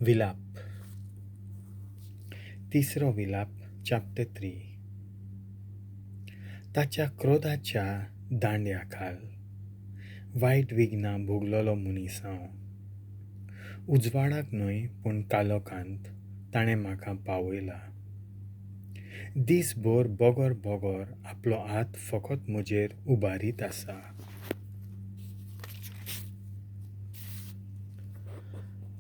विलाप. तिसरो विलाप, चॅप्टर 3. ताच्या क्रोधाच्या दांड्या खाल वायट विघ्नां भोगलोलो मनीस हांव. उजवाडाक न्हय पूण कालोखांत ताणें म्हाका पावयला. दीसभर बोगोर बोगोर आपलो हात फकत म्हजेर उबारीत आसा.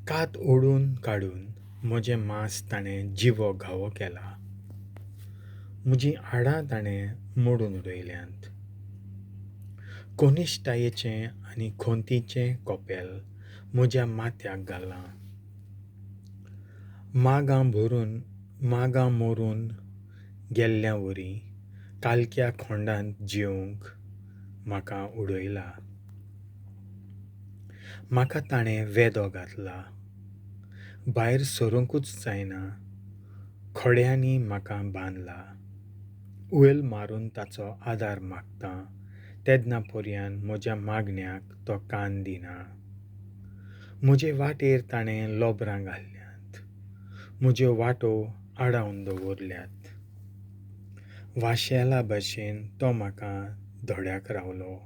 कात ओडून काडून म्हजें मांस ताणें जिवो घावो केला. म्हजीं हाडां ताणें मोडून उडयल्यांत. कोनिश्टायेचें आनी खोंतीचें कोपेल म्हज्या माथ्याक घालां. मागां मरून गेल्ल्या वरी कालक्या खोंडांत जिवंक म्हाका उडयला. म्हाका ताणें वेदो घातला. भायर सरूंकूच जायना. खोड्यांनी म्हाका बांदला. उयल मारून ताचो आदार मागता तेन्ना पर्यान म्हज्या मागण्याक तो कान दिना. म्हजे वाटेर ताणें लोबरां घाल्ल्यांत. म्हज्यो वाटो आडावन दवरल्यात. वाशेला भशेन तो म्हाका धड्याक रावलो.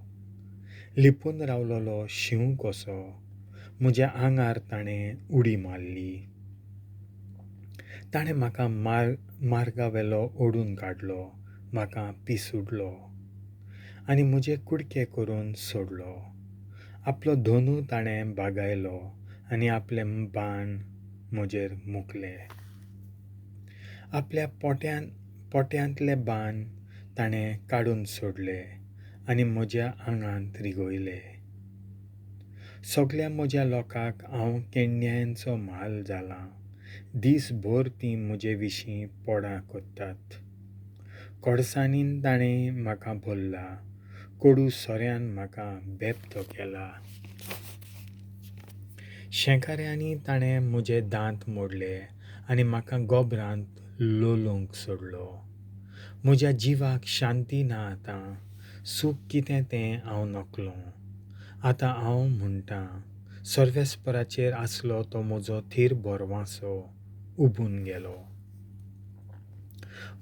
लिपून रावलोलो शींव कसो म्हज्या आंगार ताणें उडी मारली. ताणें म्हाका मार्गावेलो ओडून काडलो. म्हाका पिसुडलो आनी म्हजे कुडके करून सोडलो. आपलो धोनू ताणें बागायलो आनी आपले बाण म्हजेर मुकले. आपल्या पोट्यांतले बाण ताणें काडून सोडले आनी म्हज्या आंगांत रिगयले. सगल्या म्हज्या लोकांक हांव केंड्यांचो म्हाल जालां. दीसभर तीं म्हजे विशीं पोडां करतात. कोडसाणीन ताणें म्हाका भरला. कोडू सोऱ्यान म्हाका बेबदो केला. शेंकाऱ्यांनी ताणें म्हजे दांत मोडले आनी म्हाका गोबरांत लोलूंक सोडलो. म्हज्या जिवाक शांती ना आतां. सूख कितें तें हांव नकलो. आतां हांव म्हणटां, सर्वेस्पराचेर आसलो तो म्हजो थीर भरवांसो उबून गेलो.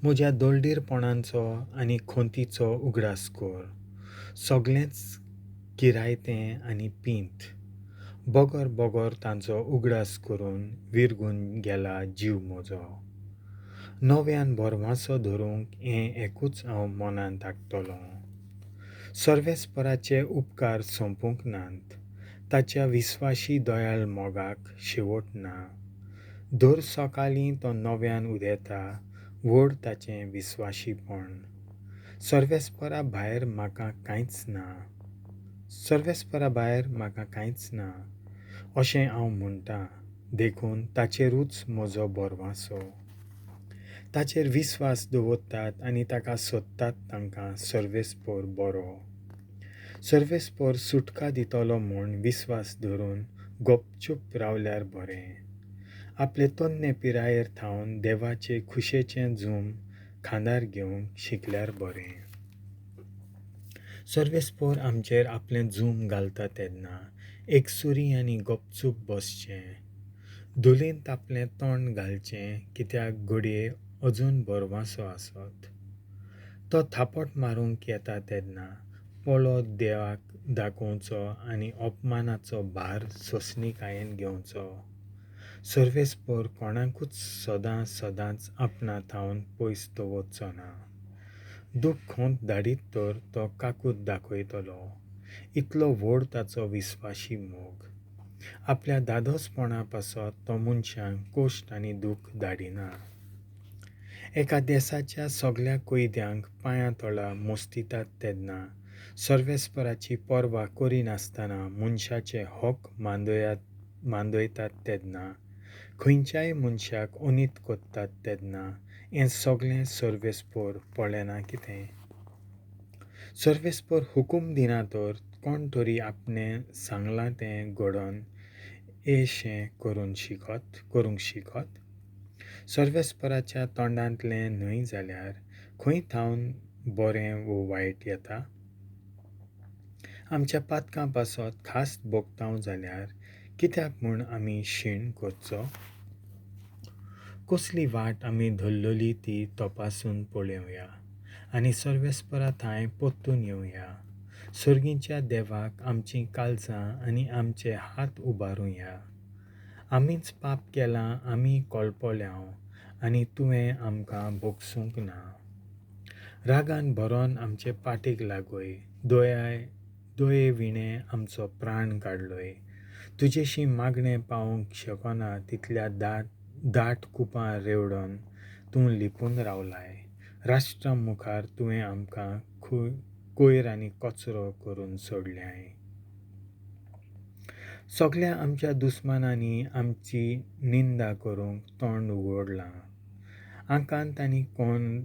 म्हज्या दळडीरपणांचो आनी खोंतीचो उगडास कर. सगळेंच किरायतें आनी पींत. बोगोर बोगोर तांचो उगडास करून विरगून गेला जीव म्हजो. नव्यान भरवांसो धरूंक हें एकूच हांव मनांत हाडटलों. सर्वेस्पराचे उपकार सोंपूंक नात. ताच्या विस्वाशी दयाळ मोगाक शेवट ना. दर सकाळीं तो नव्यान उदेता. व्हड ताचें विस्वाशीपण. सर्वेस्परा भायर म्हाका कांयच ना. सर्वेस्परा भायर म्हाका कांयच ना अशें हांव म्हणटां. देखून ताचेरूच म्हजो भरवांसो. ताचेर विस्वास दवरतात आनी ताका सोदतात तांकां सर्वेस्पर बरो. सर्वेस्पर सुटका दितलो म्हूण विस्वास धरून गपचूप रावल्यार बरें. आपले तन्ने पिरायेर थावन देवाचे खुशेचें जूम खांदार घेवंक शिकल्यार बरें. सर्वेस्पर आमचेर आपलें जूम घालता तेन्ना एकसुरी आनी गपचूप बसचें. धुलींत आपलें तोंड घालचें कित्याक घडये अजून भरवांसो आसत. तो थापट मारूंक येता तेन्ना पोलो देवाक दाखोवचो आनी अपमानाचो भार सोंसणीकायेन घेवचो. सर्वेस्पर कोणाकूच सदां सदांच आपणा थावन पयस दवरचो ना. दूख खोंत धाडीत तर तो काकूत दाखयतलो. इतलो व्हड ताचो विस्वाशी मोग. आपल्या दादोसपणा पासत तो मनशांक कश्ट आनी दूख धाडिना. एका देसाच्या सगल्या कैद्यांक पांयां तळा मोस्तितात तेन्ना सर्वेस्पराची पर्वा करिनासतना मनशाचे हक मांदयतात तेन्ना खंयच्याय मनशाक अनीत करतात तेन्ना हें सगळें सर्वेस्पर पळयना कितें? सर्वेस्पर हुकूम दिना तर कोण तरी आपणें सांगलां तें घडोवन येशें करूंक शिकत? सर्वेस्पराच्या तोंडांतलें न्हय जाल्यार खंय थावन बरें वो वायट येता? आमच्या पातकां पासत खास भोगता जाल्यार कित्याक म्हूण आमी शीण करचो? कसली वाट आमी धरलेली ती तपासून पळोवया आनी सर्वेस्परा थांय परतून येवया. सर्गीच्या देवाक आमचीं काळजां आनी आमचे हात उबारुया. आमीच पाप केलां, आमी कोलपोल्यांव आनी तुवें आमकां भोगसूंक ना. रागान भरोन आमचे पाटीक लागय, दये विणें आमचो प्राण काडलोय. तुजेशी मागणें पावूंक शकना तितल्या दाट दाट कुपां रेवडोन तूं लिपून रावलाय. राष्ट्रां मुखार तुवें आमकां कोयर आनी कचरो करून सोडल्याय. सगल्या आमच्या दुस्मानांनी आमची निंदा करूंक तोंड उगडलां. आकांत आनी कोंद,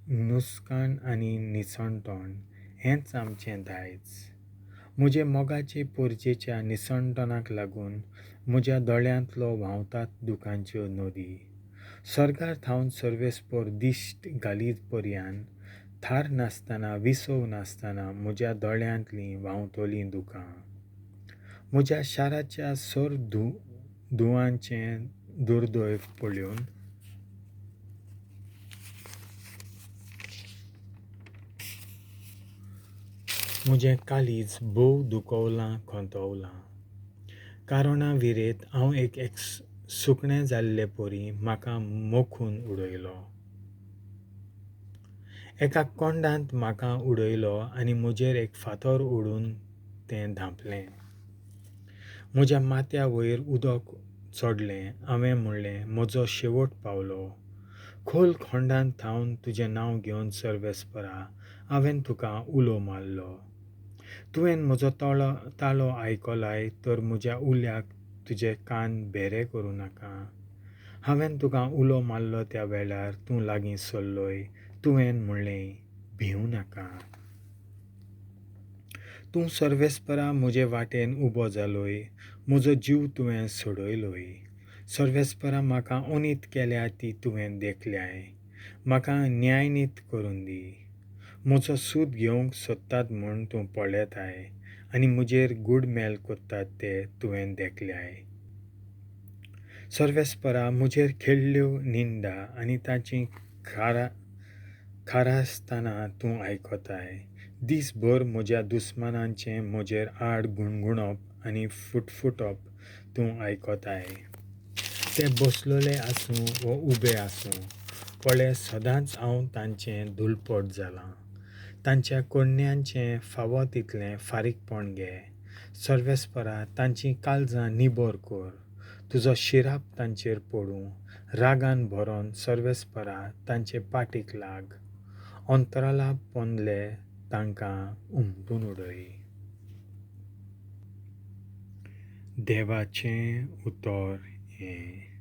नुस्कान आनी निसणटण हेंच आमचें दायज. म्हजे मोगाचे पोरजेच्या निसणटणाक लागून म्हज्या दोळ्यांतलो व्हांवतात दुकांच्यो नदी. सर्गार थावन सर्वेस्पर दिश्ट घालीत पर्यान थार नासतना, विसव नासतना म्हज्या दोळ्यांतलीं व्हांवतलीं दुकां. म्हज्या शाराच्या सर धुवांचें दुर्दैव पळोवन म्हजें काळीज भोव दुखवलां, खंतवलां. कारणां विरेत हांव एक सुकणें जाल्ले परी म्हाका मोखून उडयलो. एका कोंडांत म्हाका उडयलो आनी म्हजेर एक फातर उडून तें धांपलें. म्हज्या माथ्या वयर उदक चडलें. हांवें म्हणलें, म्हजो शेवट पावलो. खोल खोंडांत थावन तुजें नांव घेवन सर्वेस्परा हांवें तुका उलो मारलो. तुवें म्हजो ताळो आयकलाय तर म्हज्या उल्याक तुजे कान भेरे करूं नाका. हांवें तुका उलो मारलो त्या वेळार तूं लागीं सरलोय. तुवें म्हणलें, भिवं नाका. तूं सर्वेस्परा म्हजे वाटेन उबो जालोय. म्हजो जीव तुवें सोडयलोय. सर्वेस्परा म्हाका अनीत केल्या ती तुवें देखल्याय. म्हाका न्यायनीत करून दी. म्हजो सूद घेवंक सोदतात म्हूण तूं पळयताय आनी म्हजेर गुडमेल करतात ते तुवें देखल्याय. सर्वेस्परा म्हजेर खेळ्ळ्यो निंदा आनी ताची खारास्ताना तूं आयकताय. दीसभर म्हज्या दुस्मानांचें म्हजेर आड गुणगुणप आनी फुटफुटप तूं आयकताय. ते बसलेले आसूं वो उबे आसूं, पळय सदांच हांव तांचें दुलपट जालां. तांच्या करण्यांचें फावो तितलें फारीकपण घे. सर्वेस्परा तांचीं काळजां निबर कर. तुजो शिराप तांचेर पडूं. रागान भरोन सर्वेस्परा तांचे पाटीक लाग. अंतराला पोंदले तांकां उमटून उडय. देवाचें उतर हें.